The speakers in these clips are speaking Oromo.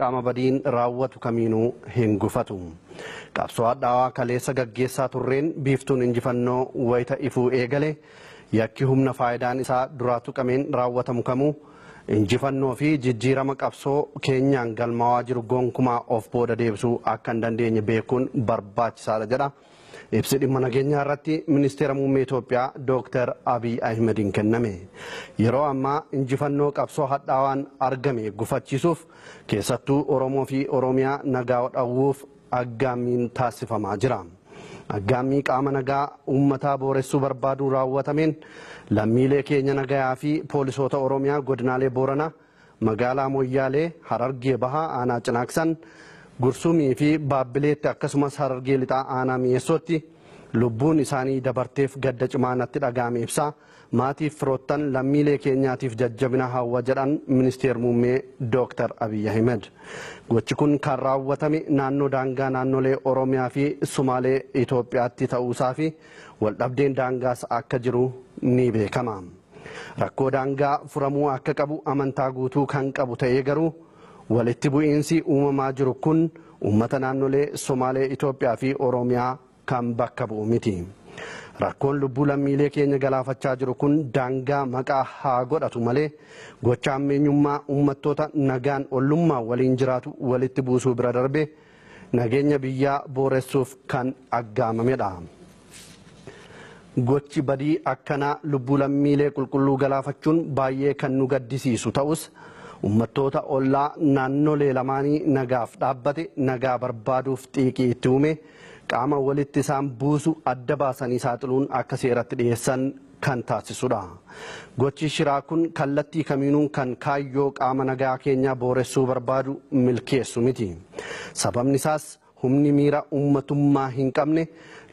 qaama badiin raawwatu kamiinuu hin gufatu. Qabsoo hadhaawaa kaleessa gaggeessaa turreen biiftuun injifannoo wayita ifuu eegale yakki humna faayidaan isaa duraa tuqameen raawwatamu kamuu injifannoo fi jijjiirama qabsoo keenyaan galmaawaa jiru gonkumaa of booda deebisuu akka hin dandeenye beekuun barbaachisaadha jedha. Ibsi dhimma nageenyaa irratti ministeera muummee Itoophiyaa Dooktar Abiy Ahimadiin kenname. Yeroo ammaa injifannoo qabsoo hadhaawaan argame gufachiisuuf keessattuu Oromoo fi Oromiyaa nagaa dhawwuuf aggaammiin taasifamaa jira. Aggaammii qaama nagaa uummataa booressuu barbaaduu raawwatameen lammiilee keenya nagayaa fi poolisoota Oromiyaa godinaalee Booranaa, magaalaa Moyyaalee, Harargee Bahaa, Aanaa Cinaaksan, Gursumii fi Baabbileetti akkasumas Harargee Lixaa Aanaa Mi'eessootti lubbuun isaanii dabarteef gadda cimaa natti dhaga'ame ibsaa maatiif firoottan lammiilee keenyaatiif jajjabina hawwa jedhan ministeer muummee Dooktar Abiy Ahmed. Gochi kun kan raawwatame naannoo daangaa naannolee Oromiyaa fi Sumaalee Itoophiyaatti ta'uusaa fi waldhabdeen daangaas akka jiru ni beekama. Rakkoo daangaa furamuu akka qabu amantaa guutuu kan qabu ta'ee garuu walitti bu'iinsi uumamaa jiru kun uummata naannolee Somaalee Itoophiyaa fi Oromiyaa kan bakka bu'u miti. Rakkoon lubbuu lammiilee keenya galaafachaa jiru kun daangaa maqaa haa godhatu malee gocha ammeenyummaa uummattoota nagaan ollummaa waliin jiraatu walitti buusuu bira darbe nageenya biyyaa booressuuf kan aggaamamedha. Gochi badii akkanaa lubbuu lammiilee qulqulluu galaafachuun baay'ee kan nu gaddisiisu ta'us uummattoota ollaa naannolee lamaanii nagaaf dhaabbate nagaa barbaaduuf xiiqii itti uume qaama walitti isaan buusu adda baasanii saaxiluun akka seeratti dhiyeessan kan taasisudha. Gochi shiraa kun kallattii kamiinuu kan kaayyoo qaama nagaa keenyaa booressuu barbaadu milkeessu miti. Sababni isaas humni miira uummatummaa hin qabne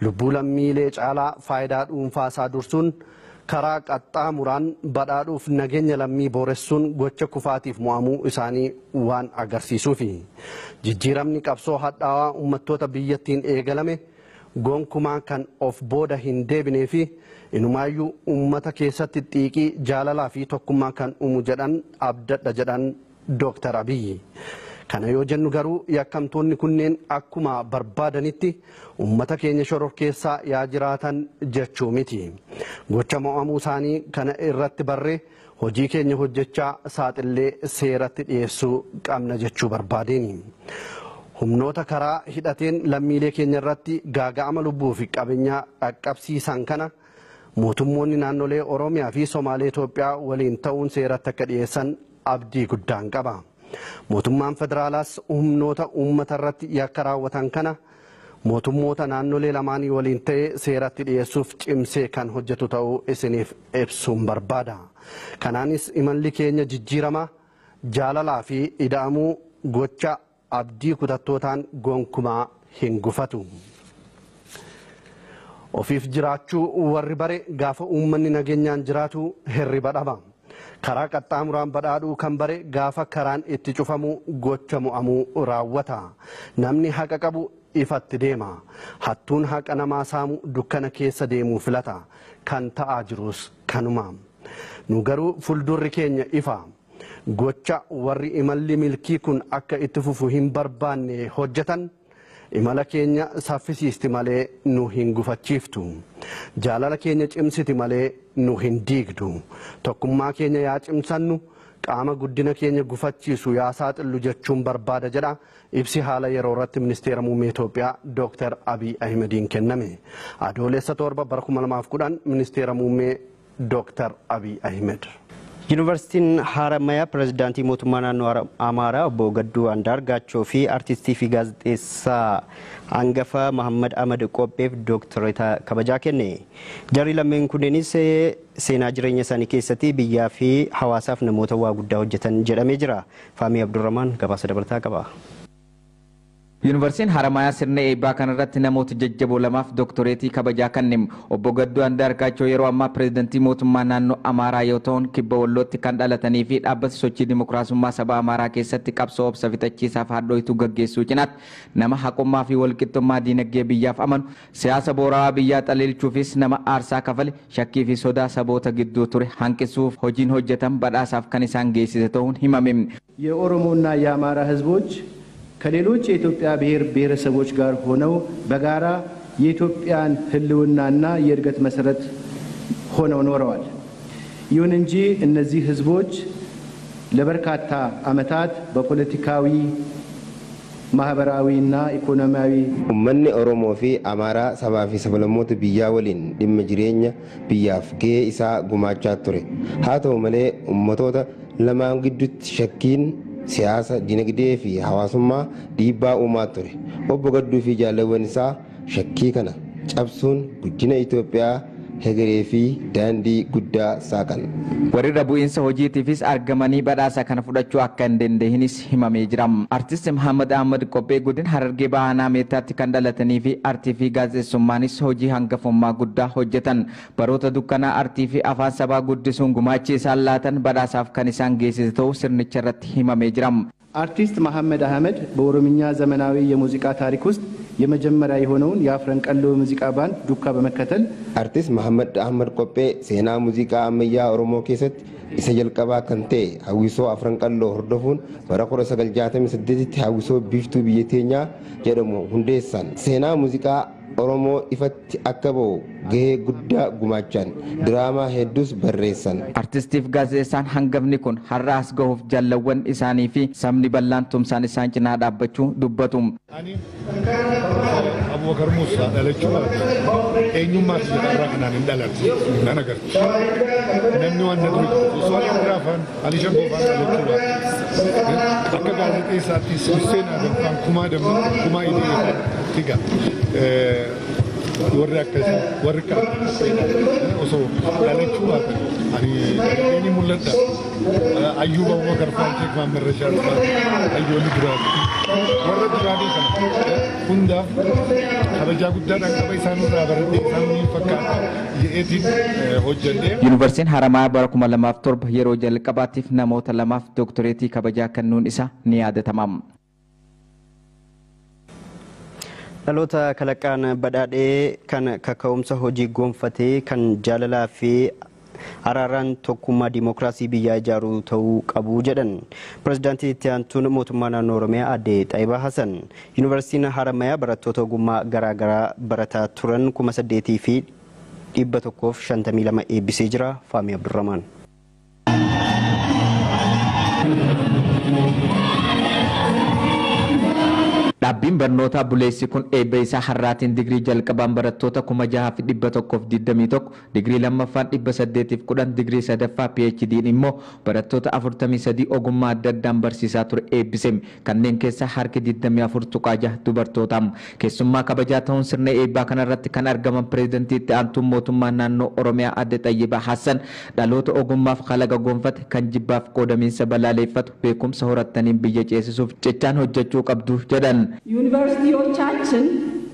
lubbuu lammiilee caalaa faayidaa dhuunfaa isaa dursuun karaa qaxxaamuraan badhaadhuuf nageenya lammii booressuun gocha kufaatiif mo'amuu isaanii waan agarsiisuufi. Jijjiiramni qabsoo hadhaawaa uummattoota biyyattiin eegalame gonkumaa kan of booda hin deebinee fi inumaayyuu uummata keessatti xiiqii jaalalaa fi tokkummaa kan uumu jedhan abdadha jedhan Dooktar Abiyyi. Kana yoo jennu garuu yakkamtoonni kunneen akkuma barbaadanitti uummata keenya shororkeessaa yaa jiraatan jechuu miti. Gocha mo'amuu isaanii kana irratti barree hojii keenya hojjechaa saaxillee seeratti dhiyeessuu qabna jechuu barbaadeen. Humnoota karaa hidhateen lammiilee keenya irratti gaaga'ama lubbuu fi qabeenyaa dhaqqabsiisan kana mootummoonni naannolee Oromiyaa fi Somaalee Itoophiyaa waliin ta'uun seeratti akka dhiyeessan abdii guddaan qaba. Mootummaan federaalaas humnoota uummata irratti yakka raawwatan kana mootummoota naannolee lamaanii waliin ta'ee seeratti dhiyeessuuf cimsee kan hojjetu ta'uu isiniif ibsuun barbaada. Kanaanis imalli keenya jijjiirama jaalalaa fi ida'amuu gocha abdii kutattootaan gonkumaa hin gufatu. Ofiif jiraachuu warri bare gaafa uummanni nageenyaan jiraatu hirriba dhaba. Karaa qaxxaamuraan badhaadhuu kan bare gaafa karaan itti cufamu gocha mo'amuu raawwata. Namni haqa qabu ifatti deema. Hattuun haqa namaa saamu dukkana keessa deemuu filata. Kan ta'aa jirus kanuma. Nu garuu fuuldurri keenya ifa. Gocha warri imalli milkii kun akka itti fufu hin barbaanne hojjetan imala keenya saffisiisti malee nu hin gufachiiftu. Jaalala keenya cimsiti malee nu hin diigdu. Tokkummaa keenya yaa cimsannu qaama guddina keenya gufachiisu yaa saaxillu jechuun barbaada jedha ibsi haala yeroo irratti ministeera muummee Itoophiyaa Dooktar Abiy Ahimadiin kenname. Adoolessa 7 bara 2010 ministeera muummee Dooktar Abiy Ahimad. Yuunivarsiitiin Haramayaa pirezidaantii mootummaa naannoo Amaaraa obbo Gadduu Andaargaachoo fi artistii fi gaazexeessaa hangafa Mahammad Ahmad Qopheef dooktareeta kabajaa kenne. Jarri lameen kunneenis seenaa jireenya isaanii keessatti biyyaa fi hawaasaaf namoota waa guddaa hojjetan jedhamee jira. Faamii Abdurrahmaan gabaasa dabalataa qaba. Yuunivarsiitiin Haramayaa sirna eebbaa kanarratti namoota jajjaboo lamaaf dooktoreetii kabajaa kenne. Obbo Gadduu Andaargaachoo yeroo ammaa pireezidantii mootummaa naannoo Amaaraa yoo ta'an kibba Wallootti kan dhalatanii fi dhaabbata sochii dimokiraasummaa saba Amaaraa keessatti qabsoo obsa fixachiisaaf hadhooytuu gaggeessuu cinaatti nama haqummaa fi walqixxummaa diinagdee biyyaaf amanu siyaasa boorawaa biyyaa xaleelchuufis nama aarsaa kafale shakkii fi sodaa saboota gidduu ture hanqisuuf hojiin hojjetan badhaasaaf kan isaan geessise ta'uun himame. የኦሮሞና የአማራ ህዝቦች ከሌሎች የኢትዮጵያ ብሔር ብሔረሰቦች ጋር ሆነው በጋራ የኢትዮጵያን ህልውናና የእድገት መሰረት ሆነው ኖረዋል። ይሁን እንጂ እነዚህ ህዝቦች ለበርካታ ዓመታት በፖለቲካዊ ማህበራዊና ኢኮኖሚያዊ Uummanni Oromoo fi Amaaraa sabaa fi sablammoota biyyaa waliin dhimma jireenya biyyaaf gahee isaa gumaachaa ture. Haa ta'u malee uummatoota lamaan gidduutti shakkiin siyaasa, dinagdee fi hawaasummaa dhiibbaa uumaa ture. Obbo Gadduu fi jaalawwan isaa shakkii kana cabsuun guddina Itoophiyaa hegeree fi daandii guddaa saaqan. Warri bu'iinsa hojiitiifis argamanii badhaasa kana fudhachuu akka hin dandeenyes himamee jira. Artiist Muhammad Ahmad Qophee godina Harargee Bahaa Meettaatti kan dhalatanii fi artii fi gaazexeessummaanis hojii hangafummaa guddaa hojjetan. Baroota dukkanaa artii fi afaan sabaa guddisuun gumaachi isaan laatan badhaasaaf kan isaan geessise ta'uu sirnicha irratti himamee jira. አርቲስት መሐመድ አህመድ በኦሮምኛ ዘመናዊ የሙዚቃ ታሪክ ውስጥ የመጀመሪያ የሆነውን የአፍረንቀሎ ሙዚቃ ባንድ ዱካ በመከተል Artiist Mahammad Ahmad Qophee seenaa muuziqaa ammayyaa Oromoo keessatti isa jalqabaa kan ta'e hawwisoo Afran Qalloo hordofuun bara 1968tti hawwisoo biiftuu biyya teenyaa jedhamu hundeessan. Seenaa muuziqaa Oromoo ifatti akka ba'u gahee guddaa gumaachan diraamaa hedduus barreessan. Artistiif gaazexeessaan hangafni kun har'a as gahuuf jaalawwan isaanii fi sabni bal'aan tumsaan isaan cinaa dhaabbachuu dubbatu. Ani Abubakar Musa dhalachuu baate eenyummaa kiyya irraa kanaan hin dhaladhu nan agartu. Namni waan na duri osoo Ali Abiraafaan Ali Shangoofaan dhalachuu baate akka gaazexeessaatti Hussein Adamfaan kumaa damma kumaa idee tiga warri akkasii warri osoo dhalachuu baatan ani ni mul'adha. Ayyuub Abubakar faan Sheek Maammed Rashaad faan hayyoonni duraanii warra duraanii kana hundaaf kabajaa guddaadhaan qaba isaan irraa baradhee isaan ni fakkaata jedheetiin hojjedhee. Yuunivarsiitiin Haramayaa bara 2007 yeroo jalqabaatiif namoota lamaaf dooktoreetii kabajaa kennuun isaa ni yaadatama. Dhaloota kalaqaan badhaadhee kan kaka'umsa hojii gonfatee kan jaalalaa fi araaraan tokkummaa diimokiraasii biyyaa ijaaruu ta'uu qabu jedhan pirezidaantii itti aantuun mootummaa naannoo Oromiyaa aadde Xaayibaa Hasan. Yuunivarsiitiin Haramayaa barattoota ogummaa garaagaraa barataa turan 8152 eebbisee jira. Faamii Abdurrahmaan. Dhaabbiin barnootaa buleessi kun eebba isaa har'aatiin digirii jalqabaan barattoota 6121, digirii lammaffaan 810, digirii sadaffaa PhD'n immoo barattoota 43 ogummaa adda addaan barsiisaa ture eebbise. Kanneen keessaa harki 24.6 dubartoota. Keessummaa kabajaa ta'uun sirna eebbaa kanarratti kan argaman pireezidantii itti aantuun mootummaa naannoo Oromiyaa aadde Xayyibaa Hassan dhaloota ogummaaf kalaqa gonfate kan jibbaaf qoodamiinsa balaaleffatu beekumsa horattaniin biyya ceesisuuf cichaan hojjechuu qabdu jedhan. ዩኒቨርሲቲዎቻችን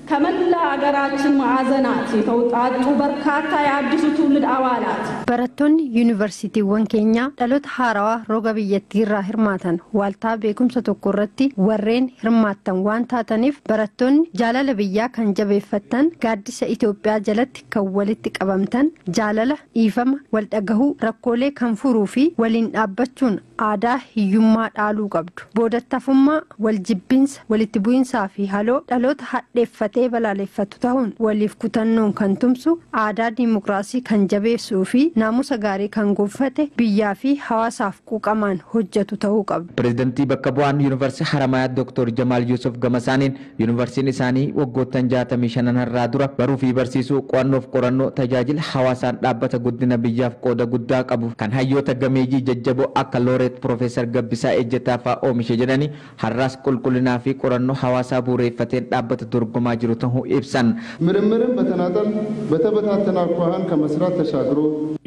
ከመላ ሀገራችን ማዕዘናት የተውጣጡ በርካታ የአዲሱ ትውልድ አባላት Barattoonni yuunivarsiitiiwwan keenyaa dhaloota haarawaa roga biyyattii irraa hirmaatan waaltaa beekumsa tokko irratti warreen hirmaattan waan taataniif barattoonni jaalala biyyaa kan jabeeffattan gaaddisa Itoophiyaa jalatti kan walitti qabamtan jaalala dhiifama waldhagahuu rakkoolee kan furuu fi waliin dhaabbachuun aadaa hiyyummaa dhaaluu qabdu. Boodattafummaa waljibbiinsa walitti bu'iinsaa fi haloo dhaloota hadheeffatee balaaleffatu ta'uun waliif kutannoon kan tumsu aadaa diimokiraasii kan jabeessuu fi naamusa gaarii kan gonfate biyyaa fi hawaasaaf quuqamaan hojjetu ta'uu qabdu. Pireezidantii bakka bu'aan Yuunivarsiitii Haramayaa Dr. Jamaal Yuusuf Gamasaaniin yuunivarsiitiin isaanii waggoottan 65 har'aa dura baruu fi barsiisuu qo'annoof qorannoo tajaajila hawaasaan dhaabbata guddina biyyaaf qooda guddaa qabu kan hayyoota gameeyyii jajjaboo akka Looreet Piroofeesar Gabbisaa Ejjetaa fa'aa oomishe jedhanii har'aas qulqullinaa fi qorannoo hawaasaa bu'uureffateen dhaabbata dorgomaa jiru jiru ta'uu ibsan. ምርምርን በተናጠል በተበታተነ አኳኋን ከመስራት ተሻግሮ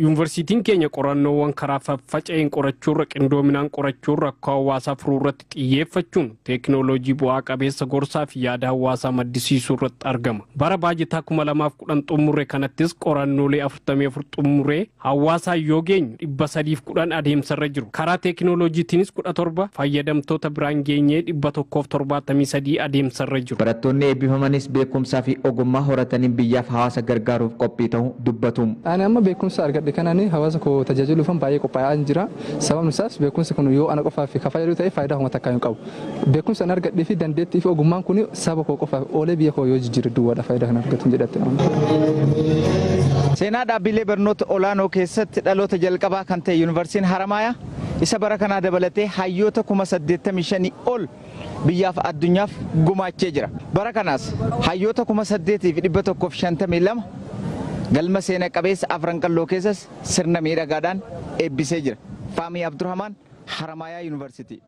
Yuunivarsiitiin keenya qorannoowwan karaa faffaca'een qorachuurra qindoominaan qorachuun rakkoo hawaasaa furuu irratti xiyyeeffachuun teekinooloojii bu'aa qabeessa gorsaa fi yaada hawaasaa maddisiisuu irratti argama. Bara baajetaa 2010 xumurre kanattis qorannoolee 44 xumuree hawaasaa yoo geenyu 310 adeemsarra jiru. Karaa teekinooloojiitiinis 17 fayyadamtoota biraan geenyee 173 adeemsarra jiru. Barattoonni eebbifamanis beekumsaa fi ogummaa horataniin biyyaaf hawaasa gargaaruuf qophii ta'uu dubbatu. Ani amma beekumsa argadhe kanaan hawaasa koo tajaajiluufan baay'ee qophaa'aa jira. Sababni isaas beekumsi kun yoo ana qofaaf kan fayyadu ta'e faayidaa uummata akka hin qabu. Beekumsa an argadhee fi dandeettii fi ogummaan kun saba koo qofaaf oolee biyya koo yoo jijjiire duwwaadha faayidaa kan argatu jedhatti. Seenaa dhaabbilee barnoota olaanoo keessatti dhaloota jalqabaa kan ta'e Yuunivarsiitiin Haramaayaa isa bara kanaa dabalatee hayyoota 85,000 ol biyyaaf addunyaaf gumaachee jira. Bara kanaas hayyoota 8,152 galma seena qabeessa Afran Qalloo keessas sirna miidhagaadhaan eebbisee jira. Faamii Abdurrahmaan, Haramaayaa Yuunivarsiitii.